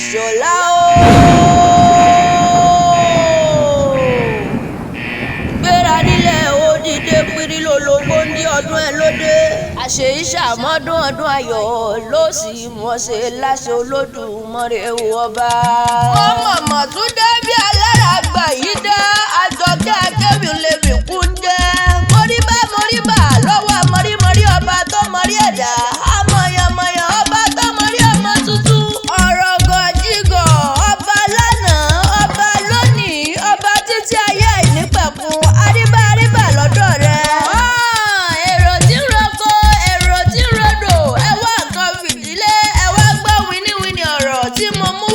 Ìṣọ̀lá ooo, gbéra nílẹ̀, ó dìde pírí lólobó ní ọdún ẹ lóde. Àṣeyí ṣàmọ́dún, ọdún ayọ̀ ló sì mọ̀ ṣe láṣẹ Olódùmarè ọba. Ó mọ̀mọ́ tún dé bí alára gbà yí dá àjọkẹ́ akẹ́wì lèmi kú ń jẹ́. Mọ̀ríbá mọ̀ríbá lọ́wọ́ mọ̀rímọ̀rí ọba tó mọ̀rí ẹ̀dá. Amọ̀yànmọ̀yàn ọba tó mọ̀rí ọmọ tuntun. Ọ̀rọ̀ gọ̀jígọ̀ ọba lánàá, ọba lónìí, ọba títí ayé àìnípẹ̀kun. Àríbá àríbá lọ́dọ̀ rẹ̀. Èrò tí ń roko, èrò tí ń rodò, ẹ wá nǹkan fìdílé, ẹ wá gbọ́ wíníwíní ọ̀rọ̀ tí mo mú